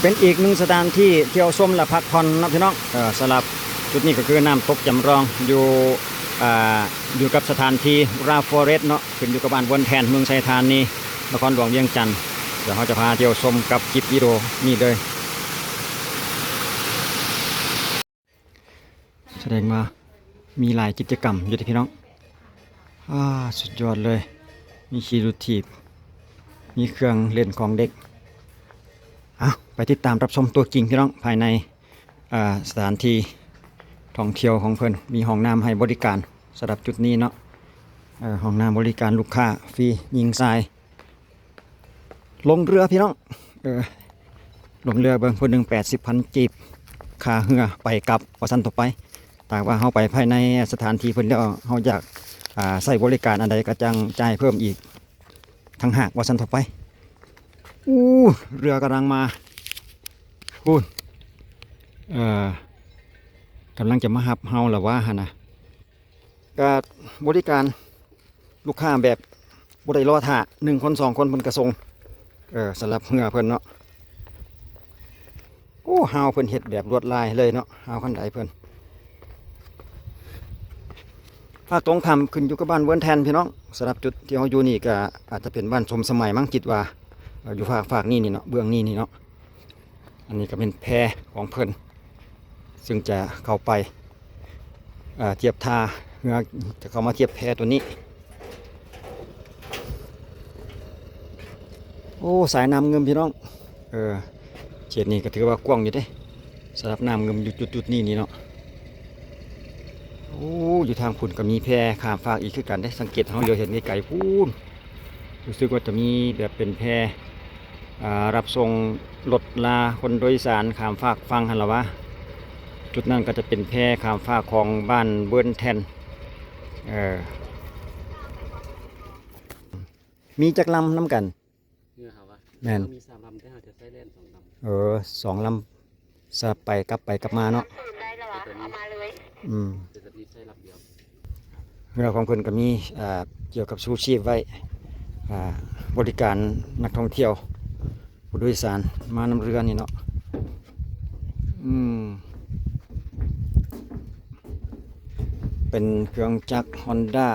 ເປັນອີກໜຶ່ງສະຖານທີ່ທ່ຽວຊົມ ແລະ ພັກຜ່ອນເນາະພີ່ນ້ອງ. ເອີ ສຳລັບຈຸດນີ້ກໍຄືນ້ຳຕົກຈຳລອງ ຢູ່ ອ່າ ຢູ່ກັບສະຖານທີ່ Rainforest ເນາະ, ຂຶ້ນຢູ່ກັບບ້ານເວີນແທນ ເມືອງໄຊທານີ ນະຄອນຫຼວງວຽງຈັນ. ດຽວເຮົາຈະພາທ່ຽວຊົມກັບຄລິບວິດີໂອນີ້ເລີຍ. ສະແດງວ່າມີຫຼາຍກິດຈະກຳຢູ່ເດ້ພີ່ນ້ອງ. ອາ ສຸດຍອດເລີຍ, ມີຂີ່ລົດຖີບ, ມີເຄື່ອງຫຼິ້ນຂອງເດັກ. ເອົາ ໄປຕິດຕາມຮັບຊົມຕົວຈິງພີ່ນ້ອງ ພາຍໃນ ອາ ສະຖານທີ່ທ່ອງທ່ຽວຂອງເພິ່ນ. ມີຫ້ອງນ້ຳໃຫ້ບໍລິການສຳລັບຈຸດນີ້ເນາະ. ເອີ ຫ້ອງນ້ຳບໍລິການລູກຄ້າຟຣີ ຍິງຊາຍ. ລົງເຮືອພີ່ນ້ອງ ເອີ ລົງເຮືອເບິ່ງ ຜູ້ໜຶ່ງແປດສິບພັນກີບ ຄ່າເຮືອໄປກັບ ວ່າຊັ້ນເຖາະໄປ. ຖ້າວ່າເຮົາໄປພາຍໃນສະຖານທີ່ເພິ່ນແລ້ວ ເຮົາຢາກ ອາ ໃຊ້ບໍລິການອັນໃດ ກໍຈັ່ງຈ່າຍເພີ່ມອີກຕ່າງຫາກ ວ່າຊັ້ນເຖາະໄປ. ອູ້ ເຮືອກຳລັງມາ ພຸ້ນ ເອີ ກຳລັງຈະມາຮັບເຮົາລະວ່າຫັ້ນນະ. ກະບໍລິການລູກຄ້າແບບບໍ່ໄດ້ລໍຖ້າ ໜຶ່ງຄົນສອງຄົນເພິ່ນກະສົ່ງ ເອີ ສຳລັບເຮືອເພິ່ນເນາະ. ໂອ້ ຮາວເພິ່ນເຮັດແບບລວດລາຍເລີຍເນາະ ຮາວຄັນໄດເພິ່ນ. ພາກຕົງຂ້າມຂຶ້ນຢູ່ກັບບ້ານເວີນແທນພີ່ນ້ອງ. ສຳລັບຈຸດທີ່ເຮົາຢູ່ນີ້ກະອາດຈະເປັນບ້ານຊົມສະໄໝມັ້ງ ຄິດວ່າ ເອີ ຢູ່ຟາກ ຟາກນີ້ນີ້ເນາະ ເບື້ອງນີ້ນີ້ເນາະ. ອັນນີ້ກໍແມ່ນແພຂອງເພິ່ນ ຊຶ່ງຈະເຂົ້າໄປ ເອີ ທຽບທ່າເຮືອ ຈະເຂົ້າມາທຽບແພຕົວນີ້. ໂອ້ ສາຍນ້ຳງື່ມພີ່ນ້ອງ ເອີ ເຂດນີ້ກໍຖືວ່າກວ້າງຢູ່ເດ້ ສຳລັບນ້ຳງື່ມຢູ່ຈຸດໆນີ້ນີ້ເນາະ. ໂອ້ ຢູ່ທາງພຸ້ນກໍມີແພຂ້າມຟາກອີກຄືກັນເດ້ ສັງເກດເຮົາຫຼຽວເຫັນໄກໆພຸ້ນ. ຮູ້ສຶກວ່າຈະມີແບບເປັນແພ ອາ ຮັບສົ່ງລົດລາຄົນໂດຍສານຂ້າມຟາກຝັ່ງຫັ້ນລະວ່າ. ຈຸດນັ້ນກໍຈະເປັນແພຂ້າມຟາກຂອງບ້ານເວີນແທນ. ເອີ ມີຈັກລຳນຳກັນ? ເຮືອເຮົາວະ? ແມ່ນ ເຮົາມີສາມລຳ ແຕ່ເຮົາຈະໃຊ້ແລ່ນສອງລຳ. ເອີ ສອງລຳ ສະໄປກັບໄປກັບມາເນາະ. ໄດ້ແລ້ວຫວາ? ເອົາມາເລີຍ. ອືມ ເປັນແບບນີ້ໃຊ້ລຳດຽວ. ເຮືອຂອງເພິ່ນກໍມີ ອ່າ ກ່ຽວກັບຊູຊີບໄວ້ ອ່າ ບໍລິການນັກທ່ອງທ່ຽວ ຜູ້ໂດຍສານມານຳເຮືອນີ້ເນາະ. ອືມ ເປັນເຄື່ອງຈັກຮອນດ້າ.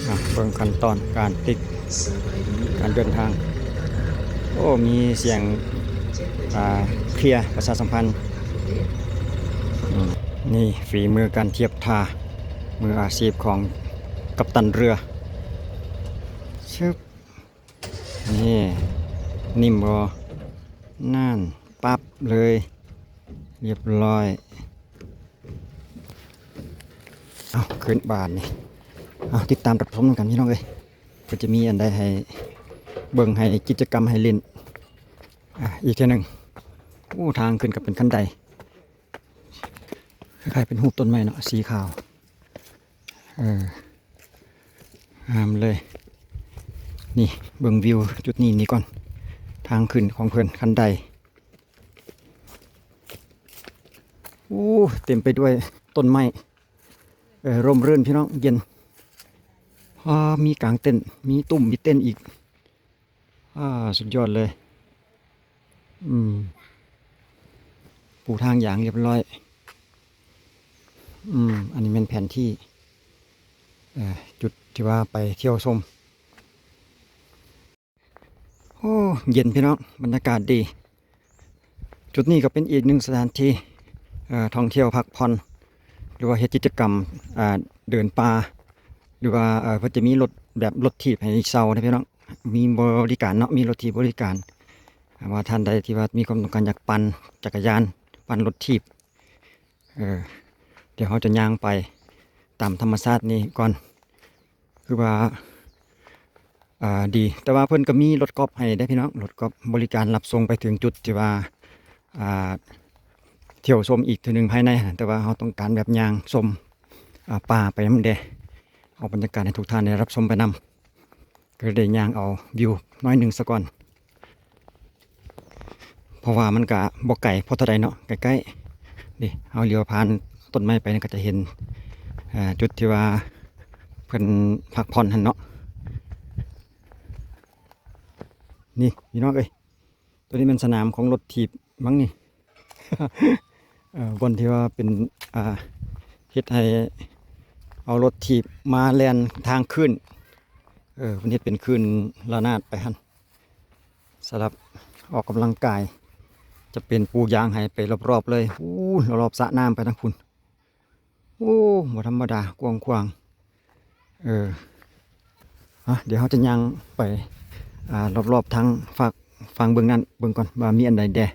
ອ່ະ ເບິ່ງຂັ້ນຕອນການຕິດ ການເດີນທາງ. ໂອ້ ມີສຽງ ອ່າ ເພຍປະຊາສຳພັນ. ອືມ ນີ້ຝີມືການທຽບທ່າມືອາຊີບຂອງກັບຕັນເຮືອ. ຊຶບ ນີ້ ນິ້ມບໍ່? ນັ້ນ ປັບເລີຍ ລຽບຮ້ອຍ. ເອົາ ຂຶ້ນບາດນີ້ ເອົາ ຕິດຕາມຮັບຊົມນຳກັນພີ່ນ້ອງເອີຍ ເພິ່ນຈະມີອັນໃດໃຫ້ເບິ່ງ ໃຫ້ກິດຈະກຳໃຫ້ຫຼິ້ນ ອ່າ ອີກເທື່ອໜຶ່ງ. ໂອ້ ທາງຂຶ້ນກໍເປັນຂັ້ນໄດ ຄ້າຍໆເປັນຮູບຕົ້ນໄມ້ເນາະ ສີຂາວ. ເອີ ງາມເລີຍ. ນີ້ ເບິ່ງວິວຈຸດນີ້ນີ້ກ່ອນ ທາງຂຶ້ນຂອງເພິ່ນ ຂັ້ນໄດ. ໂອ້ ເຕັມໄປດ້ວຍຕົ້ນໄມ້ ເອີ ຮົ່ມເລື້ນພີ່ນ້ອງ ເຢັນ. ອາ ມີກາງເຕັນ ມີຕຸ້ມ ມີເຕັນອີກ. ອາ ສຸດຍອດເລີຍ. ອືມ ປູທາງຢ່າງລຽບຮ້ອຍ. ອືມ ອັນນີ້ແມ່ນແຜນທີ່ ເອີ ຈຸດທີ່ວ່າໄປທ່ຽວຊົມ. ໂອ້ ເຢັນພີ່ນ້ອງ ບັນຍາກາດດີ. ຈຸດນີ້ກໍເປັນອີກໜຶ່ງສະຖານທີ່ ເອີ ທ່ອງທ່ຽວພັກຜ່ອນ ຫຼືວ່າເຮັດກິດຈະກຳ ອ່າ ເດີນປ່າ ຫຼືວ່າ ເອີ ເພິ່ນຈະມີລົດແບບລົດຖີບໃຫ້ເຊົ່າເດ້ພີ່ນ້ອງ. ມີບໍລິການເນາະ ມີລົດຖີບບໍລິການ. ຖ້າວ່າທ່ານໃດທີ່ວ່າມີຄວາມຕ້ອງການຢາກປັ່ນຈັກກະຍານ ປັ່ນລົດຖີບ ເອີ ດຽວເຮົາຈະຍ່າງໄປຕາມທຳມະຊາດນີ້ກ່ອນ. ຄືວ່າ ອ່າ ດີ ແຕ່ວ່າເພິ່ນກໍມີລົດກອບໃຫ້ເດ້ພີ່ນ້ອງ ລົດກອບບໍລິການຮັບສົ່ງໄປເຖິງຈຸດທີ່ວ່າ ອ່າ ທ່ຽວຊົມອີກເທື່ອໜຶ່ງພາຍໃນຫັ້ນ. ແຕ່ວ່າເຮົາຕ້ອງການແບບຍ່າງຊົມ ອ່າ ປ່າໄປນຳແດ່ ເອົາບັນຍາກາດໃຫ້ທຸກທ່ານໄດ້ຮັບຊົມໄປນຳ. ກໍໄດ້ຍ່າງເອົາວິວໜ້ອຍໜຶ່ງສາກ່ອນ ເພາະວ່າມັນກະບໍ່ໄກພໍເທົ່າໃດເນາະ ໃກ້ໆ. ນີ້ ເຮົາຫຼຽວຜ່ານຕົ້ນໄມ້ໄປນີ້ກໍຈະເຫັນ ເອີ ຈຸດທີ່ວ່າເພິ່ນພັກຜ່ອນຫັ້ນເນາະ. ນີ້ພີ່ນ້ອງເອີຍ ໂຕນີ້ແມ່ນສະໜາມຂອງລົດຖີບມັ້ງນີ້ ເອີ ບ່ອນທີ່ວ່າເປັນ ອ່າ ເຮັດໃຫ້ເອົາລົດຖີບມາແລ່ນທາງຄື້ນ ເອີ ເພິ່ນເຮັດເປັນຄື້ນລະນາດໄປຫັ້ນ ສຳລັບອອກກຳລັງກາຍ ຈະເປັນປູຢາງໃຫ້ໄປລອບໆເລີຍ ໂອ້ ລອບໆສະນ້ຳໄປທາງພຸ້ນ. ໂອ້ ບໍ່ທຳມະດາ ກວ້າງຂວາງ ເອີ ອະ ດຽວເຮົາຈະຍ່າງໄປ ອ່າ ລອບໆທາງຟາກຝັ່ງເບື້ອງນັ້ນເບິ່ງກ່ອນວ່າມີອັນໃດແດ່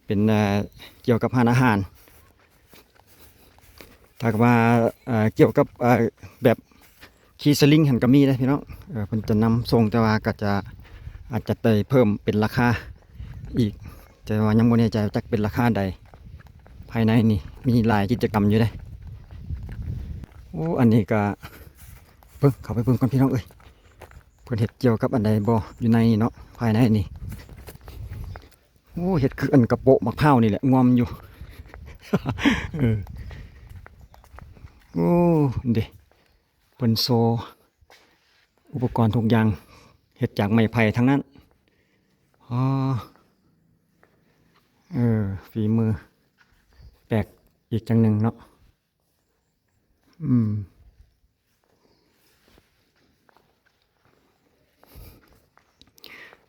ເປັນ ເອີ ກ່ຽວກັບຮ້ານອາຫານ ຖ້າວ່າ ເອີ ກ່ຽວກັບ ເອີ ແບບ ຂີ່ສະລິງຫັ້ນກໍມີເດ້ພີ່ນ້ອງ ເອີ ເພິ່ນຈະນຳສົ່ງ ແຕ່ວ່າກໍຈະ ອາດຈະໄດ້ເພີ່ມເປັນລາຄາອີກ ແຕ່ວ່າຍັງບໍ່ແນ່ໃຈວ່າຈັກເປັນລາຄາໃດ ພາຍໃນນີ້ມີຫຼາຍກິດຈະກຳຢູ່ເດ້. ໂອ້ ອັນນີ້ກໍເບິ່ງ ເຂົ້າໄປເບິ່ງກ່ອນພີ່ນ້ອງເອີຍ ເພິ່ນເຮັດກ່ຽວກັບອັນໃດບໍ່ຢູ່ໃນນີ້ເນາະ ພາຍໃນນີ້. ໂອ້ ເຮັດຄືອັນກະໂປະໝາກພ້າວນີ້ແຫຼະ ງອມຢູ່ ເອີ ໂອ້ ເດ້ ເພິ່ນໂຊອຸປະກອນທຸກຢ່າງ ເຮັດຈາກໄມ້ໄຜ່ທັງນັ້ນ. ອໍ ເອີ ຝີມືແປກອີກຢ່າງໜຶ່ງເນາະ. ອືມ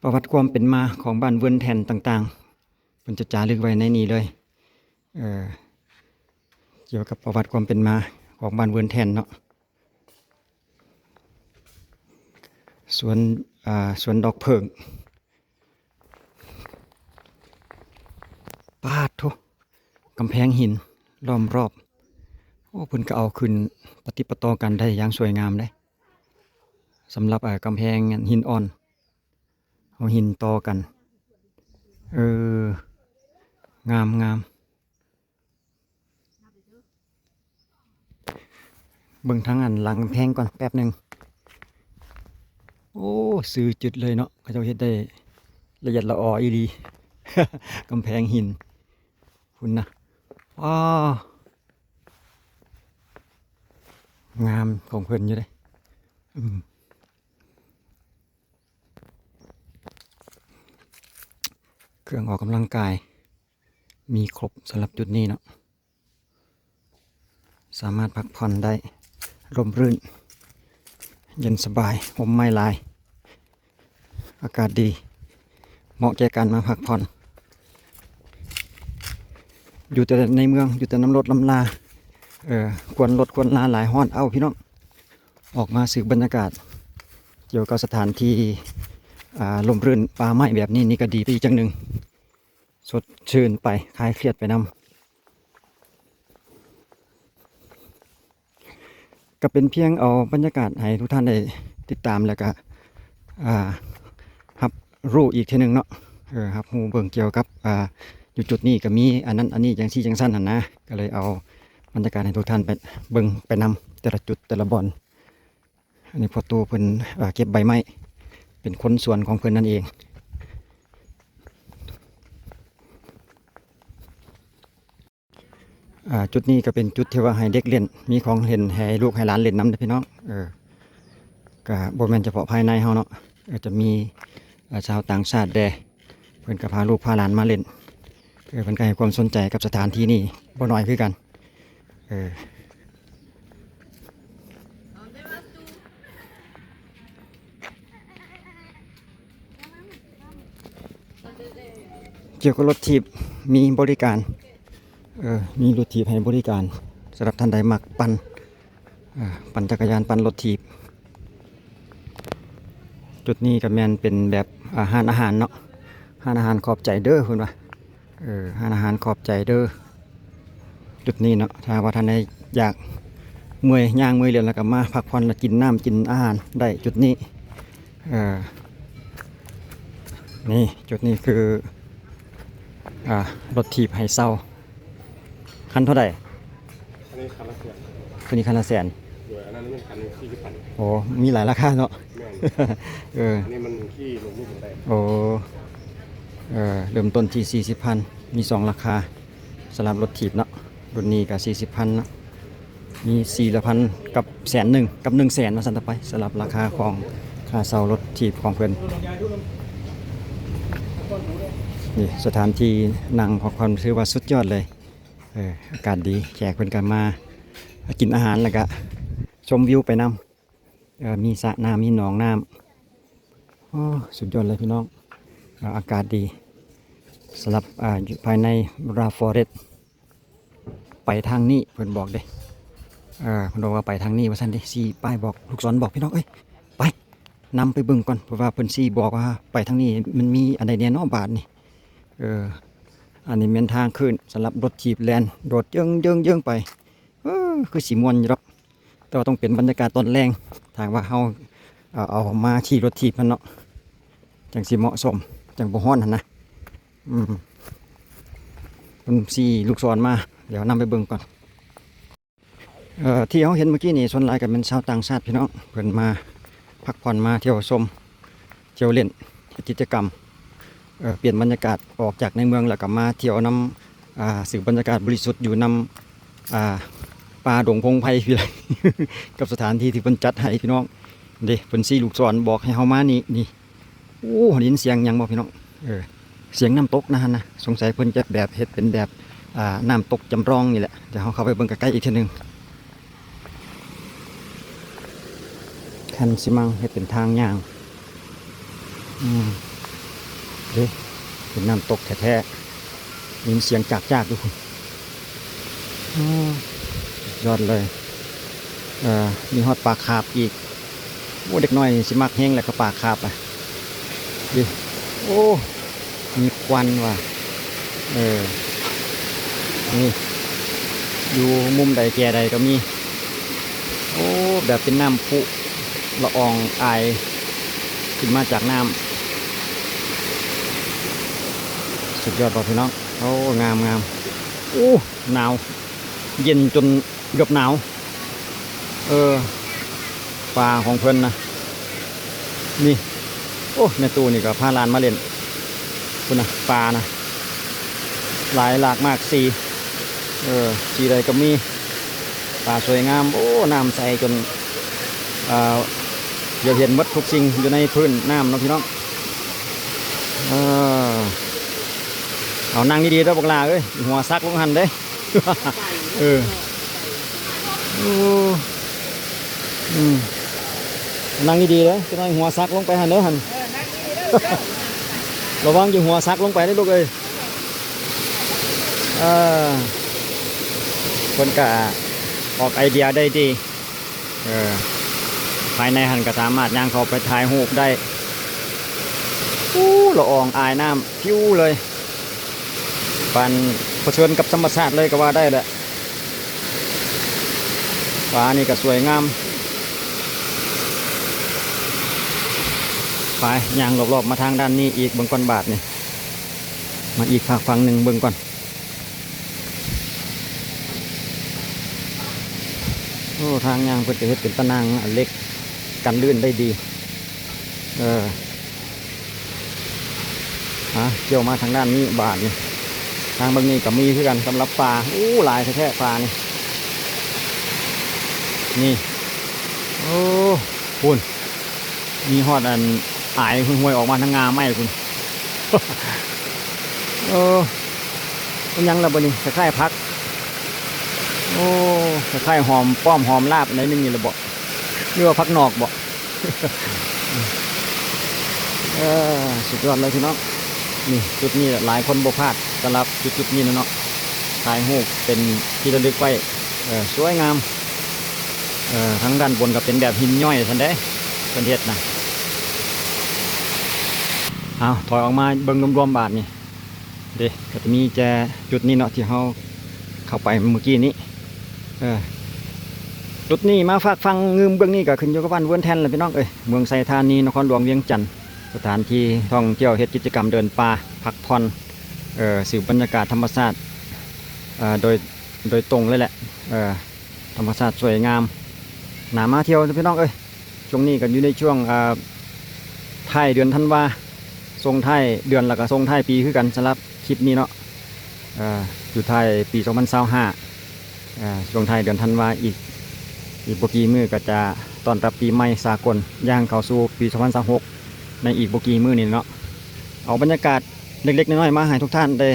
ປະຫວັດຄວາມເປັນມາຂອງບ້ານເວີນແທ່ນຕ່າງໆ ເພິ່ນຈະຈາລຶກໄວ້ໃນນີ້ເລີຍ ເອີ ກ່ຽວກັບປະຫວັດຄວາມເປັນມາຂອງບ້ານເວີນແທ່ນເນາະ. ສວນ ອ່າ ສວນດອກເຜິ້ງ ປາດໂທ້ ກຳແພງຫີນລ້ອມຮອບ. ໂອ້ ເພິ່ນກໍເອົາຂຶ້ນປະຕິດປະຕໍ່ກັນໄດ້ຢ່າງສວຍງາມເດ້ ສຳລັບ ເອີ ກຳແພງຫີນອ່ອນ ເອົາຫີນຕໍ່ກັນ ເອີ ງາມໆ. ເບິ່ງທາງອັນຫຼັງກຳແພງກ່ອນແປັບໜຶ່ງ. ໂອ້ ຊື່ຈຸດເລີຍເນາະ ເຂົາເຈົ້າເຮັດໄດ້ລະອຽດລະອໍອີ່ຫຼີ ກຳແພງຫີນພຸ້ນນະ. ອ້າ ງາມຂອງເພິ່ນຢູ່ເດ້. ອືມ ເຄື່ອງອອກກຳລັງກາຍ ມີຄົບສຳລັບຈຸດນີ້ເນາະ ສາມາດພັກຜ່ອນໄດ້ ຮົ່ມລື່ນ ເຢັນສະບາຍ ຮົ່ມໄມ້ຫຼາຍ ອາກາດດີ ເໝາະແກ່ການມາພັກຜ່ອນ. ຢູ່ແຕ່ໃນເມືອງ ຢູ່ແຕ່ນຳລົດນຳລາ ເອີ ຄວນລົດຄວນລາຫຼາຍ ຮ້ອນເອົ້າພີ່ນ້ອງ. ອອກມາສູບບັນຍາກາດກ່ຽວກັບສະຖານທີ່ ອ່າ ຮົ່ມລື່ນປ່າໄມ້ແບບນີ້ ນີ້ກໍດີໄປອີກຢ່າງໜຶ່ງ ສົດຊື່ນໄປ ຄາຍຄຽດໄປນຳ. ກໍເປັນພຽງເອົາບັນຍາກາດໃຫ້ທຸກທ່ານໄດ້ຕິດຕາມ ແລ້ວກໍ ອ່າ ຮັບຮູ້ອີກເທື່ອໜຶ່ງເນາະ ເອີ ຮັບຮູ້ເບິ່ງກ່ຽວກັບ ອ່າ ຢູ່ຈຸດນີ້ກໍມີອັນນັ້ນອັນນີ້ ຈັ່ງຊີ້ຈັ່ງຊັ້ນຫັ້ນນະ ກໍເລີຍເອົາບັນຍາກາດໃຫ້ທຸກທ່ານໄປເບິ່ງໄປນຳ ແຕ່ລະຈຸດແຕ່ລະບ່ອນ. ອັນນີ້ພໍ່ຕູ້ເພິ່ນ ເອີ ເກັບໃບໄມ້ ເປັນຄົນສວນຂອງເພິ່ນນັ້ນເອງ. ອ່າ ຈຸດນີ້ກໍເປັນຈຸດທີ່ວ່າໃຫ້ເດັກຫຼິ້ນ ມີຂອງຫຼິ້ນໃຫ້ລູກໃຫ້ຫຼານຫຼິ້ນນຳເດ້ພີ່ນ້ອງ. ເອີ ກໍບໍ່ແມ່ນສະເພາະພາຍໃນເຮົາເນາະ ກໍຈະມີ ເອີ ຊາວຕ່າງຊາດແດ່ ເພິ່ນກໍພາລູກພາຫຼານມາຫຼິ້ນ. ເອີ ເພິ່ນກໍໃຫ້ຄວາມສົນໃຈກັບສະຖານທີ່ນີ້ບໍ່ໜ້ອຍຄືກັນ. ເອີ ກ່ຽວກັບລົດຖີບ ມີບໍລິການ ເອີ ມີລົດຖີບໃຫ້ບໍລິການ ສຳລັບທ່ານໃດມັກປັ່ນ ເອີ ປັ່ນຈັກກະຍານ ປັ່ນລົດຖີບ. ຈຸດນີ້ກໍແມ່ນເປັນແບບ ອາ ຮ້ານອາຫານເນາະ ຮ້ານອາຫານຂອບໃຈເດີ ເພິ່ນວ່າ ເອີ ຮ້ານອາຫານຂອບໃຈເດີ. ຈຸດນີ້ເນາະ ຖ້າວ່າທ່ານໃດຢາກເມື່ອຍ ຍ່າງເມື່ອຍຫຼຽນ ແລ້ວກໍມາພັກຜ່ອນ ແລ້ວກິນນ້ຳກິນອາຫານໄດ້ຈຸດນີ້. ເອີ ນີ້ ຈຸດນີ້ຄື ອ່າ ລົດຖີບໃຫ້ເຊົ່າ ຄັນເທົ່າໃດ? ອັນນີ້ຄັນລະແສນ ໂຕນີ້ຄັນລະແສນ. ໂດຍ ອັນນັ້ນແມ່ນຄັນສີ່ສິບພັນ. ໂອ້ ມີຫຼາຍລາຄາເນາະ. ແມ່ນ ເອີ ອັນນີ້ມັນຂີ່ລົງລູກໄດ້. ໂອ້ ເອີ ເລີ່ມຕົ້ນທີ່ສີ່ສິບພັນ ມີສອງລາຄາ ສຳລັບລົດຖີບເນາະ. ລຸ້ນນີ້ກໍສີ່ສິບພັນເນາະ ມີສີ່ລະພັນກັບແສນໜຶ່ງ ກັບໜຶ່ງແສນ ວ່າຊັ້ນຕໍ່ໄປ ສຳລັບລາຄາຂອງຄ່າເຊົ່າລົດຖີບຂອງເພິ່ນ. ນີ້ສະຖານທີ່ນັ່ງພັກຜ່ອນ ຖືວ່າສຸດຍອດເລີຍ. ເອີ ອາກາດດີ ແຂກເພິ່ນກໍມາກິນອາຫານ ແລ້ວກໍຊົມວິວໄປນຳ. ເອີ ມີສະນ້ຳ ມີໜອງນ້ຳ. ໂອ້ ສຸດຍອດເລີຍພີ່ນ້ອງ. ເອີ ອາກາດດີ ສຳລັບ ອາ ຢູ່ພາຍໃນ Rafforest. ໄປທາງນີ້ ເພິ່ນບອກເດ້. ເອີ ເພິ່ນບອກວ່າໄປທາງນີ້ວ່າຊັ້ນເດ້. ຊີ້ປ້າຍບອກ ລູກສອນບອກ ພີ່ນ້ອງເອີຍ ໄປ ນຳໄປເບິ່ງກ່ອນ ເພາະວ່າເພິ່ນຊີ້ບອກວ່າໄປທາງນີ້ ມັນມີອັນໃດແດ່ເນາະບາດນີ້. ເອີ ອັນນີ້ແມ່ນທາງຂຶ້ນ ສຳລັບລົດຖີບແລ່ນໂດດເຢິງໆໆໄປ. ເອີ ຄືຊິມ່ວນຢູ່ດອກ ແຕ່ວ່າຕ້ອງເປັນບັນຍາກາດຕອນແລງ ຖ້າວ່າເຮົາ ເອີ ເອົາມາຂີ່ລົດຖີບຫັ້ນເນາະ ຈັ່ງຊິເໝາະສົມ ຈັ່ງບໍ່ຮ້ອນຫັ້ນນະ. ອືມ ເພິ່ນຊີ້ລູກສອນມາ ດຽວນຳໄປເບິ່ງກ່ອນ. ເອີ ທີ່ເຮົາເຫັນເມື່ອກີ້ນີ້ ສ່ວນຫຼາຍກໍແມ່ນຊາວຕ່າງຊາດ ພີ່ນ້ອງ ເພິ່ນມາພັກຜ່ອນ ມາທ່ຽວຊົມ ທ່ຽວຫຼິ້ນ ເຮັດກິດຈະກຳ ເອີ ປ່ຽນບັນຍາກາດອອກຈາກໃນເມືອງ ແລ້ວກໍມາທ່ຽວນຳ ອ່າ ສູບບັນຍາກາດບໍລິສຸດຢູ່ນຳ ອ່າ ປ່າດົງພົງໄພພີ້ແຫຼະ ກັບສະຖານທີ່ທີ່ເພິ່ນຈັດໃຫ້ ພີ່ນ້ອງເດ້. ເພິ່ນຊີ້ລູກສອນບອກໃຫ້ເຮົາມານີ້ ນີ້. ໂອ້ ໄດ້ຍິນສຽງຫຍັງບໍ່ພີ່ນ້ອງ? ເອີ ສຽງນ້ຳຕົກນະຫັ້ນນະ. ສົງໄສເພິ່ນຈະແບບເຮັດເປັນແບບ ອ່າ ນ້ຳຕົກຈຳລອງນີ້ແຫຼະ. ດຽວເຮົາເຂົ້າໄປເບິ່ງໃກ້ໆອີກເທື່ອໜຶ່ງ. ຄັນຊິມັງເຮັດເປັນທາງຍ່າງ. ອືມ ເດ້ ເປັນນ້ຳຕົກແທ້ໆ. ໄດ້ຍິນສຽງຈາກໆຢູ່ພຸ້ນ. ອືມ ສຸດຍອດເລີຍ. ເອີ ມີຮອດປາຄາບອີກ. ໂອ້ ເດັກນ້ອຍຊິມັກແຮງແຫຼະ ກັບປາຄາບອະ. ນີ້ ໂອ້ ມີຄວັນວ່າ ເອີ ນີ້ ຢູ່ມຸມໃດແຈໃດກໍມີ. ໂອ້ ແບບເປັນນ້ຳພຸລະອອງອາຍຂຶ້ນມາຈາກນ້ຳ. ສຸດຍອດບໍ່ພີ່ນ້ອງ? ໂອ້ ງາມໆ. ໂອ້ ໜາວ ເຢັນຈົນເກືອບໜາວ. ເອີ ປ່າຂອງເພິ່ນນະ ນີ້. ໂອ້ ແມ່ຕູ້ນີ້ກໍພາຫຼານມາຫຼິ້ນ. ພຸ້ນນະ ປ່ານະ ຫຼາຍຫຼາກຫຼາຍສີ. ເອີ ສີໃດກໍມີ. ປ່າສວຍງາມ. ໂອ້ ນ້ຳໃສຈົນ ເອີ ດຽວເຫັນໝົດທຸກສິ່ງຢູ່ໃນພື້ນນ້ຳເນາະພີ່ນ້ອງ. ເອີ ເອົາ ນັ່ງດີໆເດີບັກຫຼ້າເອີຍ ຫົວສັກລົງຫັ້ນເດ້. ເອີ ໂອ້ ອືມ ນັ່ງດີໆເດີ ຈັກໜ້ອຍຫົວສັກລົງໄປຫັ້ນເດີຫັ້ນ. ເອີ ນັ່ງດີໆເດີ ລະວັງຢ່າຫົວສັກລົງໄປເດີລູກເອີຍ. ເອີ ເພິ່ນກະອອກໄອເດຍໄດ້ດີ. ເອີ ພາຍໃນຫັ້ນກໍສາມາດຍ່າງເຂົ້າໄປຖ່າຍຮູບໄດ້. ໂອ້ ລະອອງອາຍນ້ຳພິວເລີຍ ປານປະເຊີນກັບທຳມະຊາດເລີຍກໍວ່າໄດ້ແຫຼະ. ປ່ານີ້ກໍສວຍງາມ. ໄປ ຍ່າງລອບໆມາທາງດ້ານນີ້ອີກເບິ່ງກ່ອນບາດນີ້. ມາອີກຟາກຝັ່ງໜຶ່ງເບິ່ງກ່ອນ. ໂອ້ ທາງຍ່າງເພິ່ນກໍເຮັດເປັນຕາໜ່າງເຫຼັກກັນລື່ນໄດ້ດີ. ເອີ ອ່າ ທ່ຽວມາທາງດ້ານນີ້ບາດນີ້. ທາງເບິ່ງນີ້ກໍມີຄືກັນສຳລັບປ່າ. ໂອ້ ຫຼາຍແທ້ໆປ່ານີ້. ນີ້ ໂອ້ ພຸ້ນ. ມີຮອດອັນອາຍຫ້ວຍໆອອກມາທາງງ່າໄມ້ພຸ້ນ. ເອີ ເປັນຫຍັງລະບາດນີ້? ຄ້າຍໆຜັກ. ໂອ້ ຄ້າຍໆຫອມປ້ອມຫອມລາບໜ້ອຍໜຶ່ງນີ້ລະເບາະ ຫຼືວ່າຜັກນອກເບາະ? ເອີ ສຸດຍອດເລີຍພີ່ນ້ອງ. ນີ້ ຈຸດນີ້ຫຼາຍຄົນບໍ່ພາດ ສຳລັບຈຸດໆນີ້ນະເນາະ. ຖ່າຍຮູບເປັນທີ່ລະລຶກໄວ້. ເອີ ສວຍງາມ. ເອີ ທາງດ້ານບົນກໍເປັນແບບຫີນຍ້ອຍຊັ້ນເດ້ ເພິ່ນເຮັດນະ. ເອົາ ຖອຍອອກມາເບິ່ງລວມໆບາດນີ້ເດ້ ກໍຈະມີແຕ່ຈຸດນີ້ເນາະ ທີ່ເຮົາເຂົ້າໄປມື້ກີ້ນີ້. ເອີ ຈຸດນີ້ມາຟາກຝັ່ງງື່ມເບື້ອງນີ້ ກໍຂຶ້ນຢູ່ກັບບ້ານເວີນແທ່ນແຫຼະພີ່ນ້ອງເອີຍ ເມືອງໄຊທານີ ນະຄອນຫຼວງວຽງຈັນ. ສະຖານທີ່ທ່ອງທ່ຽວເຮັດກິດຈະກຳເດີນປ່າ ພັກຜ່ອນ ເອີ ສູບບັນຍາກາດທຳມະຊາດ ເອີ ໂດຍ ໂດຍຕົງເລີຍແຫຼະ. ເອີ ທຳມະຊາດສວຍງາມ ໜ້າມາທ່ຽວພີ່ນ້ອງເອີຍ. ຊ່ວງນີ້ກໍຢູ່ໃນຊ່ວງ ເອີ ທ້າຍເດືອນທັນວາ ສົ່ງທ້າຍເດືອນ ແລ້ວກໍສົ່ງທ້າຍປີຄືກັນ ສຳລັບຄລິບນີ້ເນາະ. ເອີ ຢູ່ທ້າຍປີສອງພັນຊາວຫ້າ ເອີ ຊ່ວງທ້າຍເດືອນທັນວາ ອີກ ອີກບໍ່ກີ່ມື້ກໍຈະຕ້ອນຮັບປີໃໝ່ສາກົນ ຍ່າງເຂົ້າສູ່ປີສອງພັນຊາວຫົກ ໃນອີກບໍ່ກີ່ມື້ນີ້ເນາະ. ເອົາບັນຍາກາດ ເລັກໆນ້ອຍໆມາໃຫ້ທຸກທ່ານໄດ້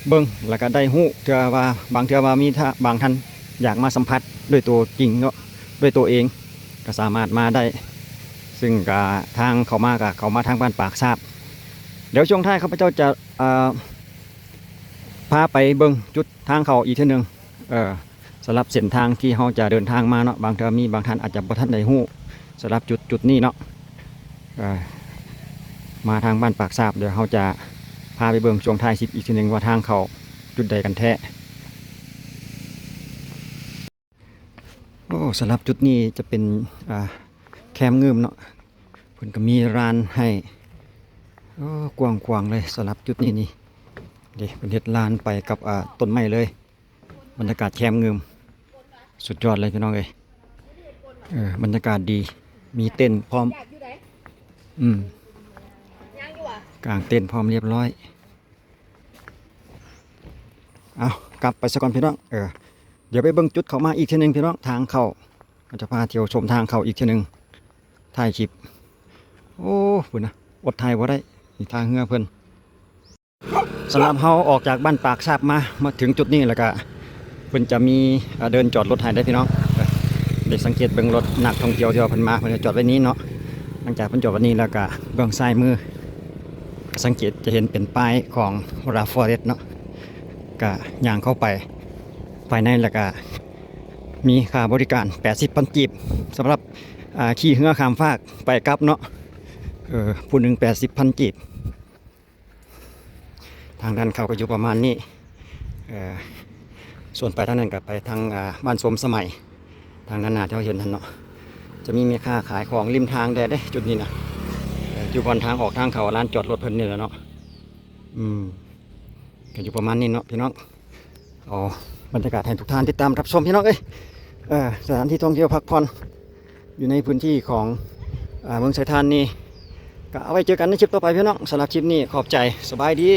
ເບິ່ງ ແລ້ວກໍໄດ້ຮູ້ ເທື່ອວ່າ ບາງເທື່ອວ່າມີທ່າ ບາງທ່ານຢາກມາສຳຜັດດ້ວຍຕົວຈິງເນາະ ດ້ວຍຕົວເອງ ກໍສາມາດມາໄດ້ ຊຶ່ງກໍທາງເຂົ້າມາກໍເຂົ້າມາທາງບ້ານປາກຊາບ. ດຽວຊ່ວງທ້າຍຂ້າພະເຈົ້າຈະ ເອີ ພາໄປເບິ່ງຈຸດທາງເຂົ້າອີກເທື່ອໜຶ່ງ ເອີ ສຳລັບເສັ້ນທາງທີ່ເຮົາຈະເດີນທາງມາເນາະ ບາງເທື່ອມີບາງທ່ານອາດຈະບໍ່ທັນໄດ້ຮູ້ສຳລັບຈຸດ ຈຸດນີ້ເນາະ. ເອີ ມາທາງບ້ານປາກຊາບ ດຽວເຮົາຈະພາໄປເບິ່ງຊ່ວງທ້າຍຄລິບອີກເທື່ອໜຶ່ງວ່າທາງເຂົ້າຈຸດໃດກັນແທ້. ໂອ້ ສຳລັບຈຸດນີ້ຈະເປັນ ອ່າ ແຄມງື່ມເນາະ ເພິ່ນກໍມີລານໃຫ້ ໂອ້ ກວ້າງຂວາງເລີຍສຳລັບຈຸດນີ້ນີ້ ເດ້ ເພິ່ນເຮັດລານໄປກັບ ອ່າ ຕົ້ນໄມ້ເລີຍ. ບັນຍາກາດແຄມງື່ມ ສຸດຍອດເລີຍພີ່ນ້ອງເອີຍ. ເອີ ບັນຍາກາດດີ ມີເຕັນພ້ອມ ອືມ ກາງເຕັນພ້ອມຮຽບຮ້ອຍ. ເອົາ ກັບໄປສາກ່ອນພີ່ນ້ອງ ເອີ ດຽວໄປເບິ່ງຈຸດເຂົ້າມາອີກເທື່ອໜຶ່ງພີ່ນ້ອງ ທາງເຂົ້າ ເຮົາຈະພາທ່ຽວຊົມທາງເຂົ້າອີກເທື່ອໜຶ່ງ ທ້າຍຄລິບ. ໂອ້ ພຸ້ນນະ ອົດຖ່າຍບໍ່ໄດ້ ນີ້ທ່າເຮືອເພິ່ນ. ສຳລັບເຮົາອອກຈາກບ້ານປາກຊາບມາ ມາເຖິງຈຸດນີ້ແລ້ວກະ ເພິ່ນຈະມີ ເອີ ເດີ່ນຈອດລົດໃຫ້ເດ້ພີ່ນ້ອງ. ໄດ້ສັງເກດເບິ່ງລົດນັກທ່ອງທ່ຽວທີ່ວ່າເພິ່ນມາ ເພິ່ນຈະຈອດໄວ້ນີ້ເນາະ. ຫຼັງຈາກເພິ່ນຈອດໄວ້ນີ້ແລ້ວກະ ເບື້ອງຊ້າຍມື ສັງເກດຈະເຫັນເປັນປ້າຍຂອງ Rafforest ເນາະ. ກະຍ່າງເຂົ້າໄປພາຍໃນ ແລ້ວກະມີຄ່າບໍລິການແປດສິບພັນກີບ ສຳລັບ ອ່າ ຂີ່ເຮືອຂ້າມຟາກໄປກັບເນາະ ເອີ ຜູ້ໜຶ່ງແປດສິບພັນກີບ. ທາງດ້ານເຂົ້າກໍຢູ່ປະມານນີ້ ເອີ ສ່ວນໄປທາງນັ້ນກໍໄປທາງ ອ່າ ບ້ານສົມສະໄໝ ທາງດ້ານໜ້າທີ່ເຮົາເຫັນຫັ້ນເນາະ. ຈະມີແມ່ຄ້າຂາຍຂອງລິມທາງແດ່ເດ້ ຈຸດນີ້ນະ ເອີ ຢູ່ບ່ອນທາງອອກທາງເຂົ້າ ລານຈອດລົດເພິ່ນນີ້ແຫຼະເນາະ. ອືມ ກໍຢູ່ປະມານນີ້ເນາະພີ່ນ້ອງ. ເອົາບັນຍາກາດໃຫ້ທຸກທ່ານຕິດຕາມຮັບຊົມພີ່ນ້ອງເອີຍ. ເອີ ສະຖານທີ່ທ່ອງທ່ຽວພັກຜ່ອນຢູ່ໃນພື້ນທີ່ຂອງ ເອີ ເມືອງໄຊທານນີ້ ກໍເອົາໄວ້ເຈີກັນໃນຄລິບຕໍ່ໄປພີ່ນ້ອງ. ສຳລັບຄລິບນີ້ຂອບໃຈ ສະບາຍດີ.